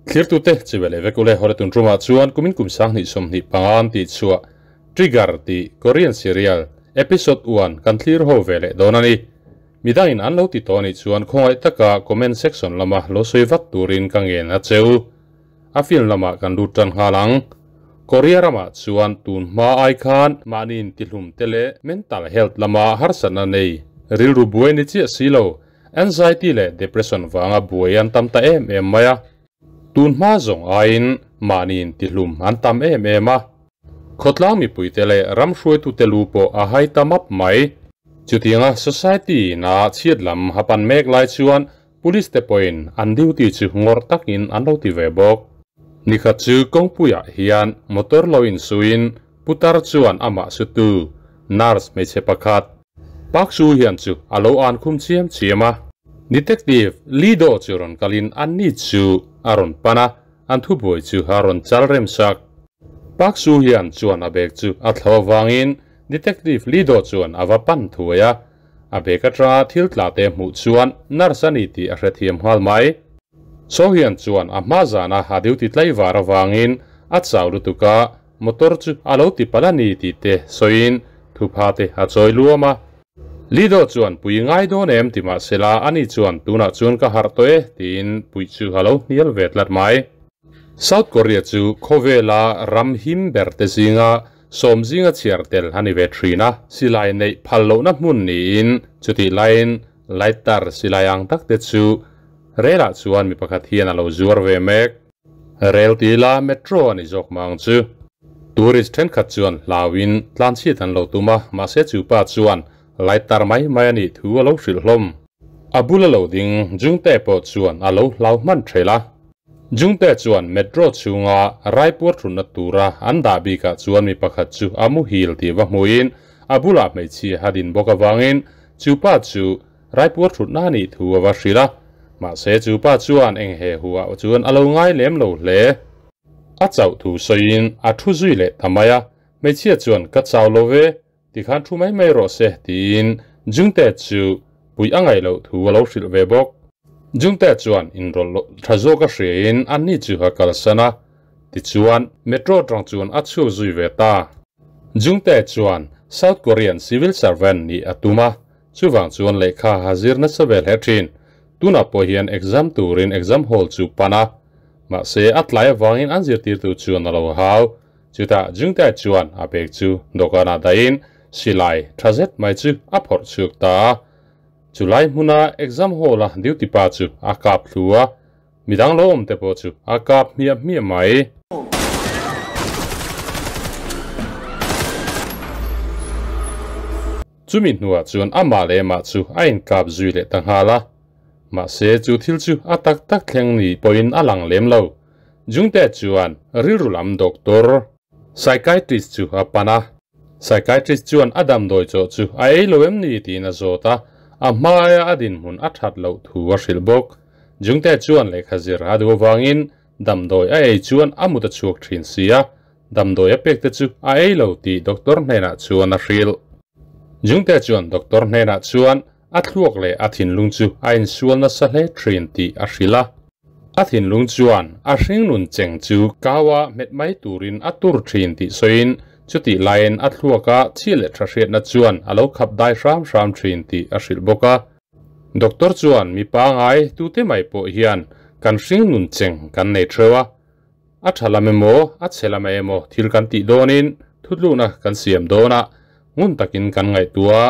Thlirtute chivel e vek ule hore tun tumah chuan kumin kum 2025 an tih chhuah Trigger tih Korean serial episode 1 kan thlir ho ve leh dawn a ni. Midangin an lo ti tawh anih chuan khawngaih taka comment section lama lo sawi vat turin ka ngen a che u. A film lamah kan lut tan nghal ang. Korea ramah chuan tun hma ai khan mahniin tihlum te leh mental health lama harsatna nei rilru buai ni chiah si lo, anxiety leh depression vanga buai an tam ta em em mai a. Tun hma zawng aiin mahniin tihlum an tam em em a. Khawtlang mipuite leh ram hruaitute lu pawh a hai ta map mai. Chutianga society ina chhiat lam ha pan mek lai chuan police te pawhin an duty chu ngawrh takin an lo ti ve bawk. Nikhat chu kawngpuiah hian motor lo insuin putar chuan amah sutu nurse hmeichhe pakhat Park Soo Hyun chu a lo an khum chiam chiam a. Detective Lee Do chu rawn kalin anni chu a rawn pan a, an thubuai chu a rawn chal rem sak. Park Soo Hyun chuan a bag chu a thlo avangin Detective Lee Do chuan a va pan thuai a, a bag atanga thil tla te hmuh chuan nurse a ni tih a hrethiam nghal mai. Soo Hyun chuan a hma zana a duty tlaivar avangin a chau lutuk a, motor chu a lo ti palh a ni tih te sawiin thupha te a chawi luam a. Lee Do chuan pui ngai dawn em ti mahsela ani chuan tunah chuan ka harh tawh e tiin puih chu a lo hnial ve tlat mai. South Korea chu khawvela ram him ber te zinga sawm zinga chhiar tel a ni ve thin a. Silai neih phal lohna hmun niin chutih laiin lighter silai ang tak te chu relah chuan mi pakhat hian a lo zuar ve mek. Rel ti ila metro a ni zawk mah ang chu. Tourist thenkhat chuan hlauin tlanchhiat an lo tum a, mahse chu pa chuan lighter mai mai a nih thu a lo hrilh hlawm. A bula lo ding Jungte pawh chuan a lo hlau hman thelh a. Jungte chuan metro chhunga raipuar thunna tura an dah bikah chuan mi pakhat chu a muhil tih va hmuhin a bulah hmeichhia a din bawk avangin chu pa chu raipuar thutna a nih thu a va hrilh a. Mahse chu pa chuan eng he huah chuan a lo ngai lem lo hle. A chauh thu sawiin a thu zui leh ta mai a, hmeichhia chuan ka chau lo ve, tikhan thu mai mai rawh se tiin Jungte chu puih a ngaih loh thu a lo hrilh ve bawk. Jungte chuan inrawlh loh tha zawk a hriain anni chu a kalsan a, tichuan metro atang chuan a chhuak zui ve ta. Jungte chuan South Korean civil servant nih a tum a, chuvang chuan lehkha a zir nasa vel hle thin. Tunah pawh hian exam turin exam hall chu pan a, mahse a tlai avangin an zirtirtu chuan a lo hau. Chutah Jungtae chuan a bag chu dawhkanah dahin silai tha zet mai chu a phawrh chhuak ta a. Chulai hmuna exam hall a duty pa chu a kap thlu a, midang lo awm te pawh chu a kap hmiah hmiah mai. Chumi hnuah chuan amah leh amah chu a inkap zui leh ta nghal a. Mahse chu thil chu a tak tak thleng ni pawhin a lang lem lo. Jungte chuan rilru lam doctor, psychiatrist chu a pan a. Psychiatrist chuan a damdawi chawh chu a ei lo em ni tiin a zawt a, a hmaia a dinhmun a that loh thu a hrilh bawk. Jungte chuan lehkha zir a duh avangin damdawi a ei chuan a mut a chhuak thin si a, damdawi a pek te chu a ei lo tih doctor hnenah chuan a hrilh. Jungte chuan doctor hnenah chuan a thluak leh a thinlung chu a insual nasa hle thin tih a hrilh a. A thinlung chuan a hringnun cheng chu kaua hmet mai turin a tur thin tih sawiin chutih laiin a thluaka chhi leh tha hriatna chuan a lo khap dai hram hram thin tih a hrilh bawk a. Doctor chuan mi pangai tute mai pawh hian kan hringnun cheng kan nei theuh a, a tha lam emaw a chhe lam emaw thil kan tih dawnin thutlukna kan siam dawn a, ngun takin kan ngaihtuah.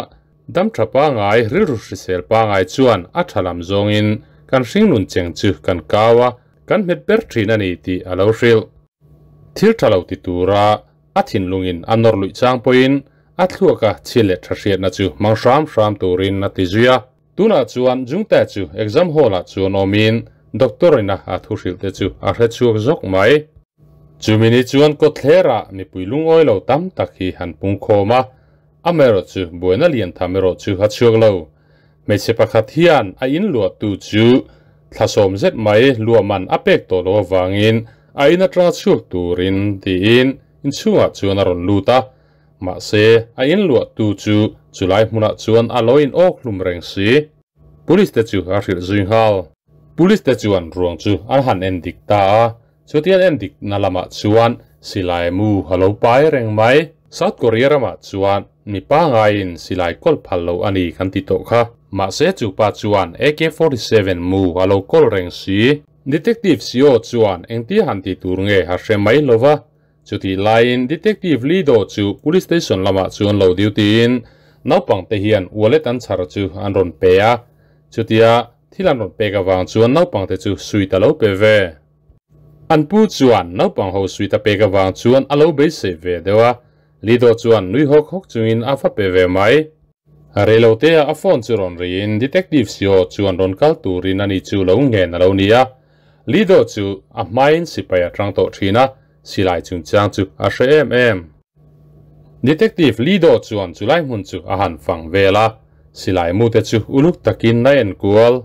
Dam tha pangai, rilru hrisel pangai chuan a tha lam zawngin kan hringnun cheng chu kan kau a, kan hmet ber thin a ni tih a lo hrilh. Thil tha lo ti tura a thinlungin a nawr luih chang pawhin a thluaka chhi leh tha hriatna chu hmang hram hram turin a ti zui a. Tunah chuan Jungtae chu exam hall-ah chuan awmin doctor ina a thu hrilh te chu a hre chhuak zawk mai. Chumi ni chuan kawtthlerah mipui lungawi lo tam tak hi han pungkhawm a, Amaherawhchu buaina lian tham erawh chu a chhuak lo. Hmeichhe pakhat hian a in luahtu chu thla sawm zet mai luahman a pek tawh loh avangin a in atanga chhuak turin tiin inchhungah chuan a rawn lut a. Mahse, a in luahtu chu chulai hmunah chuan a lo in awk hlum reng si. Police te chu a hrilh zui nghal. Police te chuan ruang chu an han en dik ta a, chuti an en dik na lamah chuan silai mu a lo pai reng mai. South Korea ramah chuan mi pangaiin silai kawl phal lo a ni kan ti tawh kha. Mahse chu pa chuan AK-47 mu a lo kawl reng si. Detective Seo chuan engtia han ti tur nge a hre mai lova, chutih laiin Detective Lee Do chu Police Station lamah chuan lo duty in naupang te hian wallet an chhar chu an rawn pe a, chutia thil an rawn pek avang chuan naupang te chu suit a lo pe ve. An pu chuan naupang ho suit a pek avang chuan a lo beisei ve deuh a, Lee Do chuan nui hawk hawk chungin a va pe ve mai. Reilotea a phone chu rawn riin Detective Seo chuan rawn kal turin ani chu lo ngen a lo ni a. Lido chu a hmain sipai a tang tawh thin a, silai chungchang chu a hre em em. Detective Lido chuan chulai hmun chu a han fang vel a, silai mute chu uluk takin a en kual.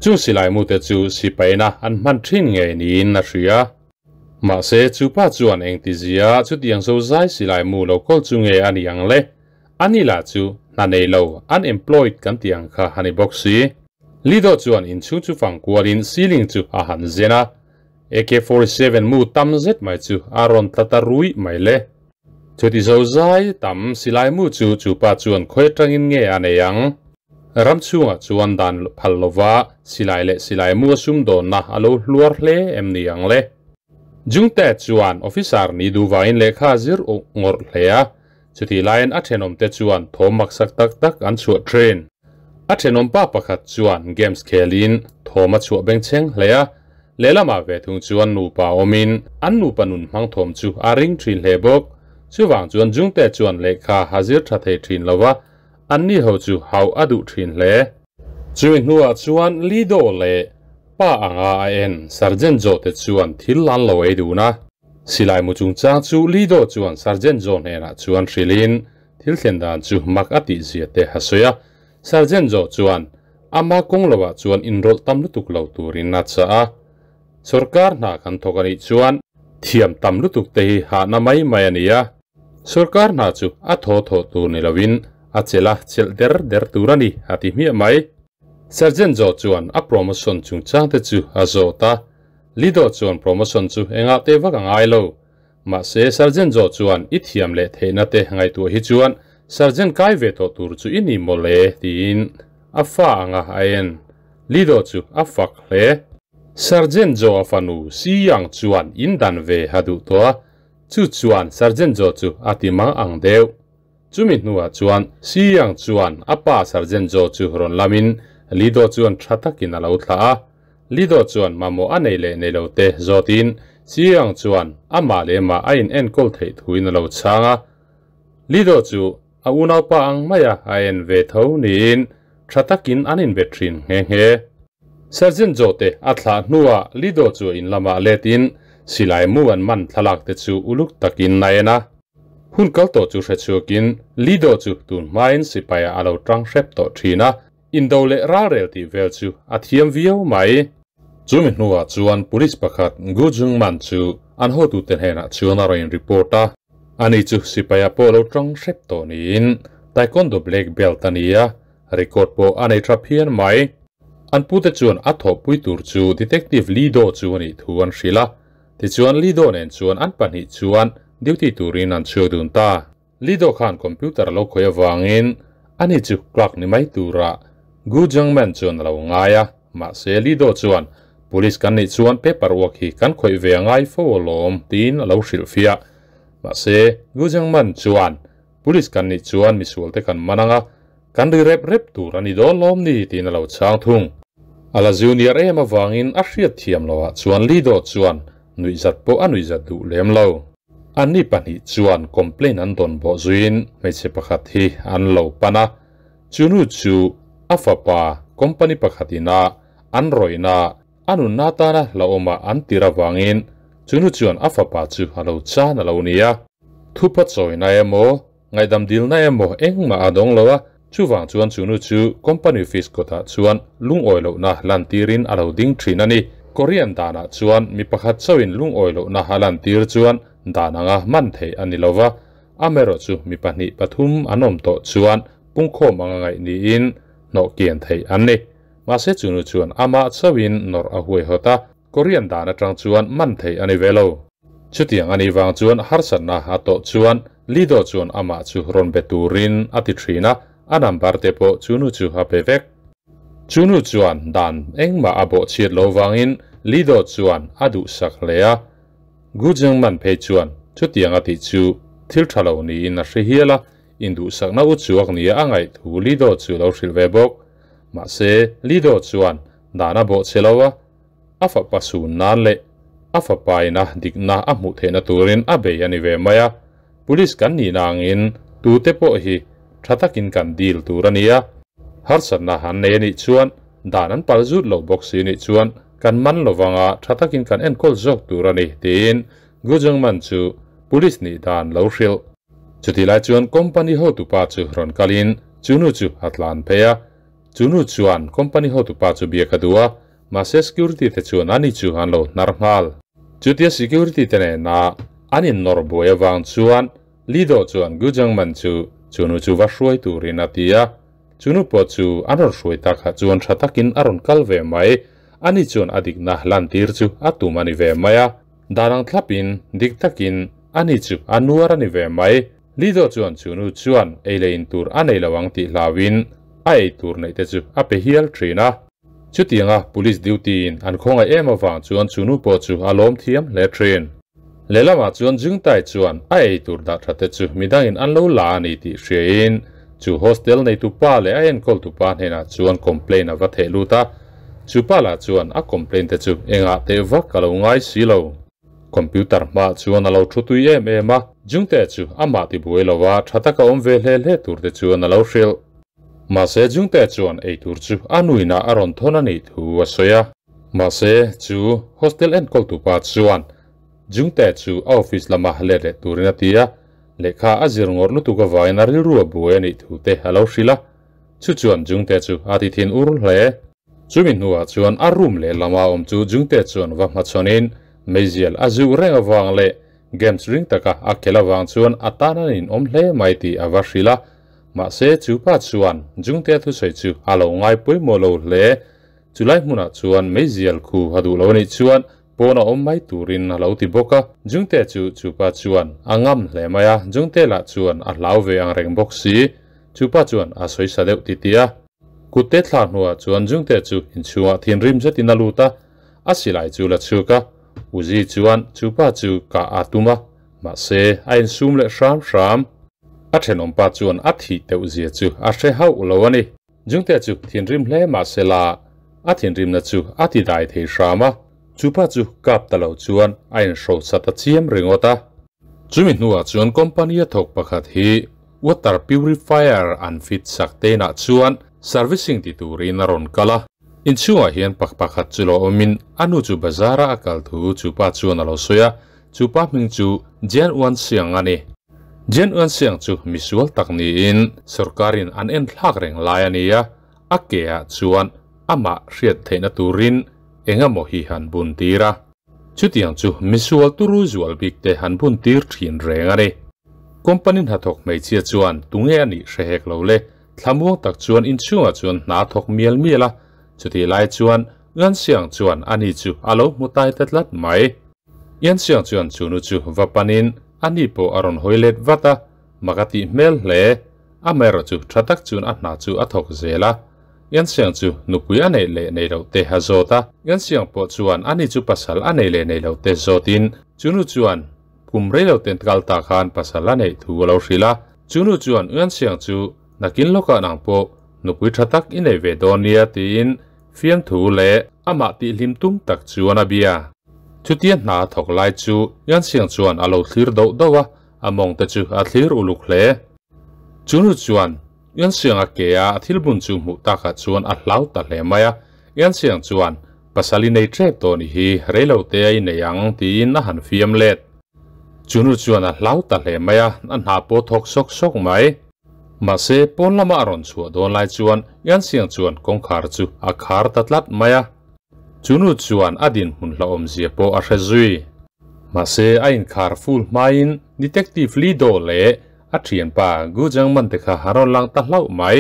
Chu silai mute chu sipaina an hman thin ngei niin a hria. Mahse chupa chuan engtizia chutiang zo zai silai mu lo kawl chu nge a ni ang le. Ani lah chu hna nei lo, unemployed kan tih ang kha a ni bawk si. Lido chuan inchhung chu fang kualin ceiling chu a han zen a, AK-47 mu tam zet mai chu a rawn tla ta ruih mai le. Chuti zo zai tam silai mu chu chupa chuan khawi atangin nge a nei ang? Ram chhungah chuan dan phal lova silai leh silai mu a sumdawnna a lo hluar hle em ni ang le? Jungte chuan officer ni duh vangin lehkha a zir ngawrh hle a, Chutih laiin a thenawmte chuan thawm maksak tak tak an chhuah thin. A thenawmpa pakhat chuan games khelin thawm a chhuah bengchheng hle a, lehlamah ve thung chuan nupa awmin an nupa nun hmang thawm chu a ring thin hle bawk. Chuvang chuan Jungte chuan lehkha a zir tha thei thin lo va, anni ho chu hauh a duh thin hle. Chumi hnuah chuan Lido leh pa anga a en Sergeant Joe te chuan thil an lo ei dun a. Silai mu chungchang chu Lido chuan Sergeant Joe hnenah chuan hrilhin thil thlen dan chu mak a tih zia te a sawi a. Sergeant Joe chuan ama kawng loah chuan inrawlh tam lutuk lo turin a chah a. Sorkar hna kan thawk a nih chuan thiam tam lutuk te hi hahna mai mai a ni a. Sorkar hna chu a thaw thawh tur ni loin a chelh a chelh der der tur a ni a ti hmiah mai. Sergeant Joe chuan a promotion chungchang te chu a zawt a. Lido chuan promotion chu engah te vak a ngai lo. Mahse Sergeant Joe chuan i thiam leh theihna te ngaihtuah hi chuan Sergeant kai ve tawh tur chu i ni mawle tiin a fa anga a en. Lido chu a fak hle. Sergeant Joe a fanu Si Yang chuan in dan ve a duh tawh a, chu chuan Sergeant Joe chu a ti mang ang deuh. Chumi hnuah chuan Si Yang chuan a pa Sergeant Joe chu rawn lamin Lido chuan tha takin a lo thlah a. Lido chuan mamawh a nei leh nei lo te zawtin Chiang chuan amah leh mah a in enkawl theih thuin a lo chhang a. Lido chu a unaupa ang maia a en ve tho niin tha takin an inbe thin nghe nghe. Sergeant Joe te a thlah hnuah Lido chu in lamah letin silai mu an man thlalak te chu uluk takin a en a. Hun kal tawh chu hrechhuakin Lido chu tun hmain sipaiah a lo tang hrep tawh thin a. Indo leh ralrel tih vel chu a thiam viau mai. Chumi hnuah chuan police pakhat Gu Jungman chu an hotute hnenah chuan a rawn in report a. Ani chu sipaia pawh lo tang hrep tawh niin Taekwondo black belt a ni a, record pawh a nei tha phian mai. An pute chuan a thawhpui tur chu Detective Lee Do chu a nih thu an hrilh a. Tichuan Lee Do nen chuan an pahnih chuan duty turin an chhuak dun ta. Lido khan computer a lo khawih avangin ani chu clerk ni mai tura Gu Jungman chuan a lo ngai a, mahse Lido chuan Police kan nih chuan paper work hi kan khawih ve a ngai fo alawm tiin a lo hrilhfiah. Mahse Gu Jungman chuan Police kan nih chuan misual te kan man anga kan ri rep rep tur a ni dawn lawm ni tiin a lo chhang thung. A la junior em avangin a hriat thiam loah chuan Lido chuan nuihzat pawh a nuihzat duh lem lo. Anni pahnih chuan complaint an dawn bawh zuiin hmeichhe pakhat hi an lo pan a, chu nu chu a fapa company pakhat ina an rawihna a nunna atana hlauhawmah an tir avangin chu nu chuan a fapa chu a lo chan a lo ni a. Thupa chawina emaw, ngaihdam dilna emaw engmah a dawng lo a, chuvang chuan chu nu chu company office kawtah chuan lungawi lohna lantirin a lo ding thin a ni. Korean danah chuan mi pakhat chauhin lungawi lohna a lantir chuan dan anga man theih a ni lo va, amaherawhchu mi pahnih pathum an awm tawh chuan pungkhawm anga ngaih niin hnawh kian theih an ni. Mahse chunu chuan amah chauhin nawrh a huaihawt a, Korean dan atang chuan man thei a ni ve lo. Chutiang a nih vang chuan harsatna a tawh chuan Lido chuan amah chu rawn be turin a ti thin a, a number te pawh chunu chu a pe vek. Chunu chuan dan engmah a bawhchhiat lo vangin Lido chuan a duhsak hle a, Gu Jungman phei chuan chutiang a tih chu thil tha lo niin a hre hial a, induhsakna u chuak nia a ngaih thu Lido chu lo hrilh ve bawk. Mahse, Lido chuan dan a bawhchhe lo a, a fapa sun nan leh a fapaina dikna a hmuh theihna turin a bei a ni ve mai a. Police kan nihna angin tute pawh hi tha takin kan deal tur a ni a, harsatna an nei a nih chuan dan an pal zut lo bawk si nih chuan kan man lovang a, tha takin kan enkawl zawk tur a ni, tiin Gu Jungman chu police nih dan lo hrilh. Chutih lai chuan company hotupa chu rawn kalin chu nu chu a tlan phei a, chu nu chuan company hotupa chu biak a duh a, Mahse security te chuan ani chu an lo hnar nghal. Chutia security te nena an innawr buai avang chuan Lido chuan Gu Jungman chu chunu chu va hruai turin a ti a. Chunu pawh chu an rawn hruai tak ah chuan tha takin a rawn kal ve mai. Ani chuan a dikna lantir chu a tum a ni ve mai a. Dan ang thlapin dik takin ani chu a nuar a ni ve mai. Lido chuan chunu chuan ei leh in tur a nei lo ang tih hlauin a ei tur neih te chu a pe hial thin a. Chutianga police duty in an khawngaih em avang chuan chunu pawh chu a lawm thiam hle thin. Lehlamah chuan Jungtai chuan a ei tur dah tha te chu midangin an lo la a ni tih hriain chu hostel neitu pa leh a enkawltu pa hnenah chuan complaint a va theh lut a. Chu pa lah chuan a complaint te chu engah teh vak a lo ngai si lo. Computer hmaah chuan a lo thu tui em em a, Jungte chu amah tibuai lova tha taka awm ve hle hle tur te chuan a lo hrilh. Mahse Jungte chuan eitur chu a nuinah a rawn thawn a nih thu a sawi a. Mahse chu hostel enkawltu pa chuan Jungte chu a office lama let leh turin a ti a, lehkha a zir ngawrh lutuk avangin a rilru a buai a nih thu te a lo hrilh a. Chu chuan Jungte chu a ti thin ur hle. Chumi hnuah chuan a room lehlama awm chu Jungte chuan va hmachhawnin meizial a zuk reng avang leh games ring taka a khelh avang chuan a tan an inawm hle mai tih a va hrilh a. Mahse, chu pa chuan Jungtea thusawi chu a lo ngai pawimawh lo hle. Chulai hmunah chuan meizial khu a duh lo anih chuan pawn a awm mai turin a lo ti bawk a. Jungtea chu chu pa chuan a ngam hle mai a, Jungtea lah chuan a hlau ve ang reng bawk si. Chu pa chuan a sawi sa deuh titih a. Kutte thla hnuah chuan Jungtea chu inchhungah thinrim zetin a lut a, a silai chu la chhuk a. Uzi chuan chu pa chu kah a tum a, mahse a insum leh hram hram. A thenawm pa chuan a thih teuh zia chu a hre hauh lo a ni. Jungte chu thinrim hle mah se la, a thinrimna chu a ti dai thei hram a. Chu pa chu kap ta lo chuan a inhro sa ta chiam ringawt a. Chumi hnuah chuan company a thawk pakhat hi water purifier an fit sak te inah chuan servicing ti turin a rawn kal a. Inchhungah hian pak pakhat chu lo awmin a nu chu bazar-a a kal thu chu pa chuan a lo sawi a. Chu pa hming chu Jian Uan Siang a ni. Jian Uan Siang chu misual tak niin sorkarin an en thlak reng lai a ni a, a ke ah chuan amah hriat theihna turin eng emaw hi han bun tir a. Chutiang chu misual turu zual bik te han bun tir thin reng a ni. Company hnathawk hmeichhia chuan tunge a nih hre hek lo le, thlamuang tak chuan inchhungah chuan hna thawk mial mial a, chutih lai chuan Uan Siang chuan ani chu a lo hmu tai ta tlat mai. Iansiang chuan chu nu chu va panin a ni pawh a rawn hawi let vat a, mak a tih hmel hle. Amaherawh chu tha tak chuan a hna chu a thawk zel a. Iansiang chu nupui a neih leh nei loh te a zawt a. Iansiang pawh chuan a ni chu pasal a nei leh nei loh te zawtin chu nu chuan kum rei lo ten kal ta khan pasal a neih thu a lo hrilh a. Chu nu chuan Iansiang chu nakin lawkah nang pawh nupui tha tak i nei ve dawn nia tiin fiamthu leh amah tihhlim tum tak chuan a bia. Chutia hna a thawk lai chu Yanxiang chuan a lo thlir doh doh a, a mawng te chu a thlir uluk hle. Chu nu chuan Yanxiang a ke a, a thil bun chu hmuh takah chuan a hlau ta hle mai a. Yanxiang chuan, Pasal i nei tep tawh nih hi, reilo te a i nei ang, tiin a han fiam let. Chu nu chuan a hlau ta hle mai a, a hna pawh thawk sawk sawk mai. Mahse, pawn lama a rawn chhuah dawn lai chuan Yanxiang chuan kawngkhar chu a khar ta tlat mai a. Chu nu chuan a dinhmun hlauhawmzia pawh a hre zui. Mahse, a inkhar ful hmain Detective Lee Do leh a thianpa Gu Jangman te kha a rawn lang ta hlauh mai.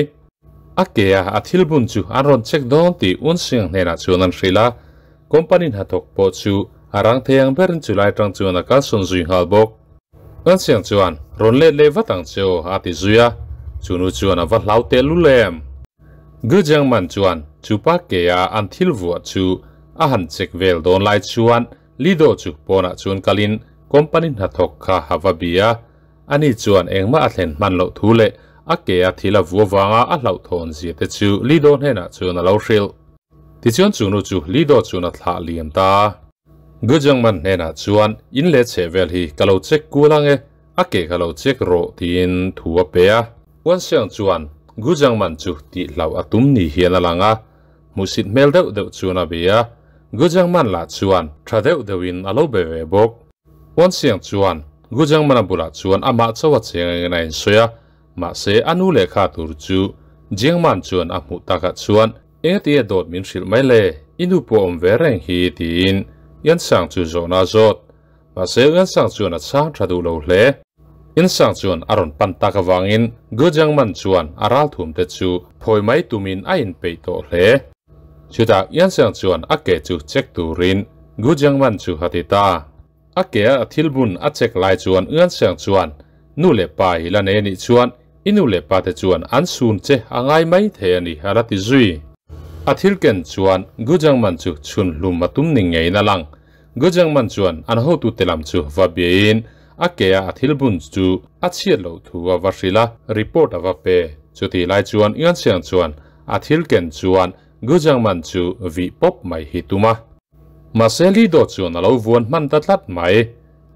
A ke a a thil bun chu an rawn check dawn tih Unsiang hnenah chuan an hrilh a, company hnathawk pawh chu a rang thei ang berin chu lai tang chuan a kalsawn zui nghal bawk. Unsiang chuan, Rawn let leh vat ang che aw, a ti zui a, chu nu chuan a va hlau teh lul em? Gu Jiangman chuan chu pa ke a an thil vuah chu a han check vel dawn lai chuan Lido chu pawnah chuan kalin company hnathawk kha a va bia a. Ani chuan engmah a thlen hman loh thu leh a ke a thil a vu avanga a hlauhthawn zia te chu Lido hnenah chuan a lo hrilh. Tichuan chu nu chu Lido chuan a thlah liam ta a. Gujangman hnenah chuan in leh chheh vel hi ka lo check kual ang e, a ke ka lo check rawh tiin thu a pe a. Uansiang chuan Gujangman chu tih hlauh a tum ni hian a lang a, hmuhsit hmel deuh deuh chuan a be a. Gujangman lah chuan tha deuh deuhin a lo be ve bawk. Uansiang chuan Gujangmana bulah chuan amah chauh a cheng engin a insawi a, mahse a nu lehkha tur chu Jiangman chuan a hmuh takah chuan engati a dawt min hrilh mai le, i nu pawh awm ve reng hi tiin Yansang chu zawhna a zawt. Mahse Yansang chuan a chhang tha duh lo hle. Yansang chuan a rawn pan tak avangin Gujangman chuan a ralthumte chu phawi mai tumin a inpeih tawh hle. Chutah Yansang chuan a ke chu check turin Gujangman chu a ti ta. A ke a thil bun a check lai chuan Uansiang chuan, Nu leh pa i la nei a nih chuan i nu leh pa te chuan an sun che a ngai mai thei a ni, a la ti zui. A thil ken chuan Gujangman chu chhun hlum a tum ni ngeiin a lang. Gujangman chuan an hotute lam chu va biain a ke a a thil bun chu a chhiat loh thu a va hrilh a, report a va pe. Chutih lai chuan Uansiang chuan a thil ken chuan Gujangman chu vih pawp mai hi tum a. Mahse Lido chuan a lo vuan hman ta tlat mai.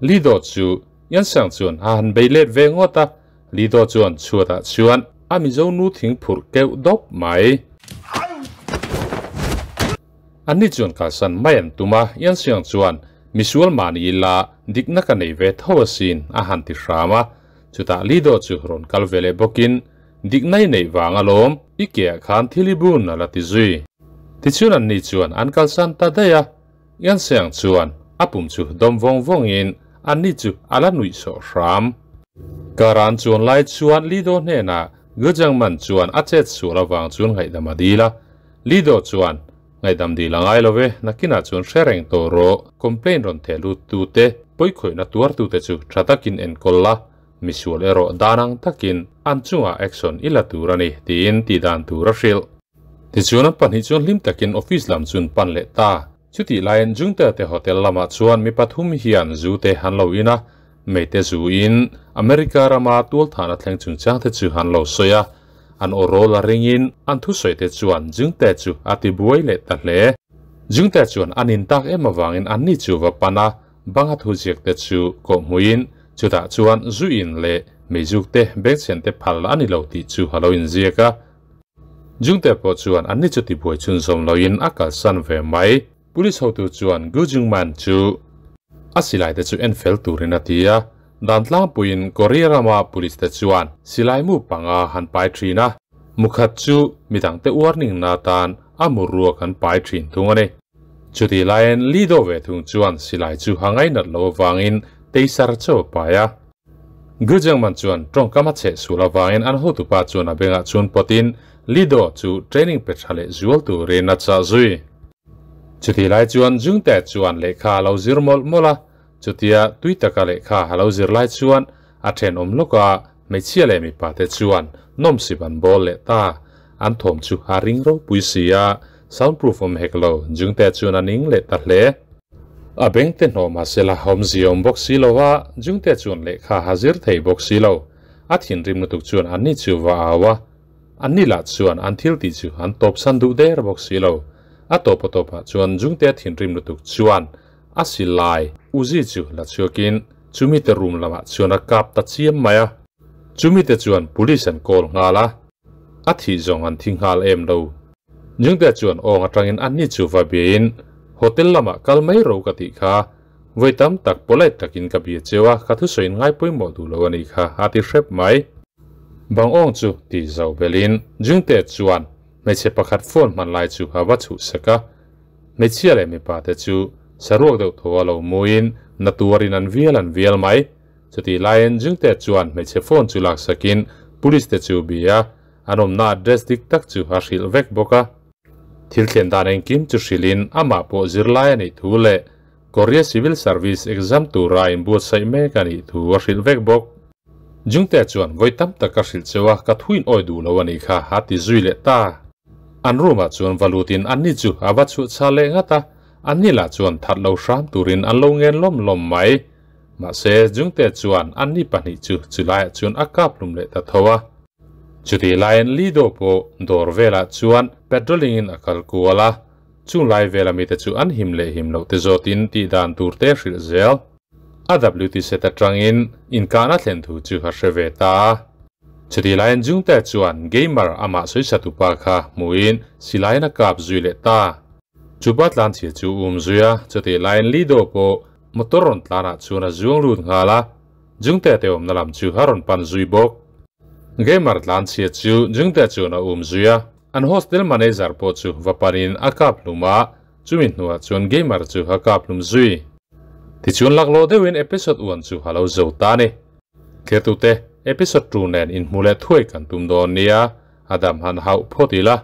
Lido chu Yansang chuan a han bei let ve ngawt a, Lido chuan chhuatah chuan a Mizo nu thing phurh keuh dawp mai. Anni chuan kalsan mai an tum a, Yansang chuan misual mahni ila dikna ka nei ve tho asin a han ti hram a. Chutah Lido chu rawn kal ve leh bawkin Dikna i neih vang alawm, i keah khan thil i bun a la ti zui. Tichuan anni chuan an kalsan ta daih a, Yansiang chuan a pum chu dawm vawng vawngin anni chu a la nuih sawh hram. Karan chuan lai chuan Lido hnenah Gujangman chuan a chet sual avang chuan ngaihdam a dil a, Lido chuan, Ngaihdam dil a ngai lo ve, nakinah chuan hre reng tawh rawh, complaint rawn theh lut tute, pawikhawihna tuartute chu tha takin enkawl la, Misual erawh dan ang takin an chungah action i la tur a ni, tiin tihdan tur a hrilh. Tichuan an pahnih chuan hlim takin office lam chu an pan leh ta. Chutih laiin Jungte te hotel lamah chuan mi pathum hian zu te an lo in a, Mei te zu in America rama tualthahna thleng chungchang te chu an lo sawi a, an aw rawl a ringin an thusawi te chuan Jungte chu a ti buai leh ta hle. Jungte chuan an in tak em avangin anni chu va pan a, Banga thuziak te chu kawhhmuiin chutah chuan zu in leh meizuk te bengchhen te phal a ni lo tih chu a lo inziak a. Jungte pawh chuan anni chu tibuai chhunzawm loin a kalsan ve mai. Police hotu chuan Gu Jungman chu a silai te chu en fel turin a ti a. Dan tlangpuiin Korea rama police te chuan silai mu panga han pai thin a, mukhat chu midangte warning na tan a mu ruak an pai thin thung a ni. Chutih laiin Lido ve thung chuan silai chu a ngainat loh avangin teisar chaw a pai a. Gujangman chuan tawngkam a cheh sual avangin an hotupa chuan a bengah chuan pawtin Lido chu training pe tha leh zual turin a chah zui. Chutih lai chuan Jungte chuan lehkha a lo zir mawlh mawlh a, chutia tui taka lehkha a lo zir lai chuan a thenawm lawka hmeichhia leh mipa te chuan nawmsip an bawl leh ta. An thawm chu a ring ropui si a, sound proof awm hek lo, Jungte chuan a ning leh ta hle. A beng te hnawh mahsela awmzia awm bawk si lo a, Jungte chuan lehkha a zir thei bawk si lo. A thinrim lutuk chuan anni chu va au a, anni lah chuan an thil tih chu an tawpsan duh der bawk si lo. A tawp a tawpah chuan Jungte thinrim lutuk chuan a silai Uzi chu la chhuakin chumite room lamah chuan a kap ta chiam mai a. Chumite chuan police an call nghal a. A thih zawng an thi nghal em lo. Jungte chuan awng atangin anni chu va biain hotel lamah kal mai ro ka tih kha. Vawi tam tak polite takin ka bia cheu a, ka thusawiin ngai pawimawh duh lo a nih kha a ti hrep mai. Bang awng chu ti zauh belin Jungte chuan hmeichhe pakhat phone hman lai chu a va chhuhsak a. Hmeichhia leh mipa te chu saruak deuh thaw a lo muin na tuarin an vial an vial mai. Chutih laiin Jungte chuan hmeichhe phone chu laksakin police te chu bia a. an awmna address dik tak chu a hrilh vek bawk a. Thil thlen dan engkim chu hrilhin amah pawh zirlai a nih thu leh Korea Civil Service exam tura inbuatsaih mek a nih thu a hrilh vek bawk. Jungte chuan vawi tam tak ka hrilh cheu a, ka thuin awi duh lo a nih kha a ti zui leh ta. An room ah chuan va lutin anni chu a va chhuah chhal leh ngat a, anni lah chuan that lo hram turin an lo ngen lawm lawm mai. Mahse, Jungte chuan anni pahnih chu chulaiah chuan a kap hlum leh ta tho a. Chutih laiin Lido pawh dawr velah chuan patrolling in a kal kual a, chung lai vela mite chu an him leh him loh te zawtin tih dan tur te hrilh zel. A WT set atangin inkahna thlen thu chu a hre ve ta a. Chutih laiin Jungte chuan gamer amah sawisa tupa kha hmuhin silaiin a kap zui leh ta. Chupa tlanchhia chu um zui a, chutih laiin Lido pawh motor rawn tlanah chuan a zuang lut nghal a. Jungte te awmna lam chu a rawn pan zui bawk. Gamer tlanchhia chu Jungte chuan a um zui a, an hostel manager pawh chu va panin a kap hlum a, chumi hnuah chuan Gamer chu a kap hlum zui. Tichuan laklawh deuhin episode one chu a lo zo ta a ni. Thirtute, episode two nen inhmu leh thuai kan tum dawn nia, a dam han hauh phawt ila.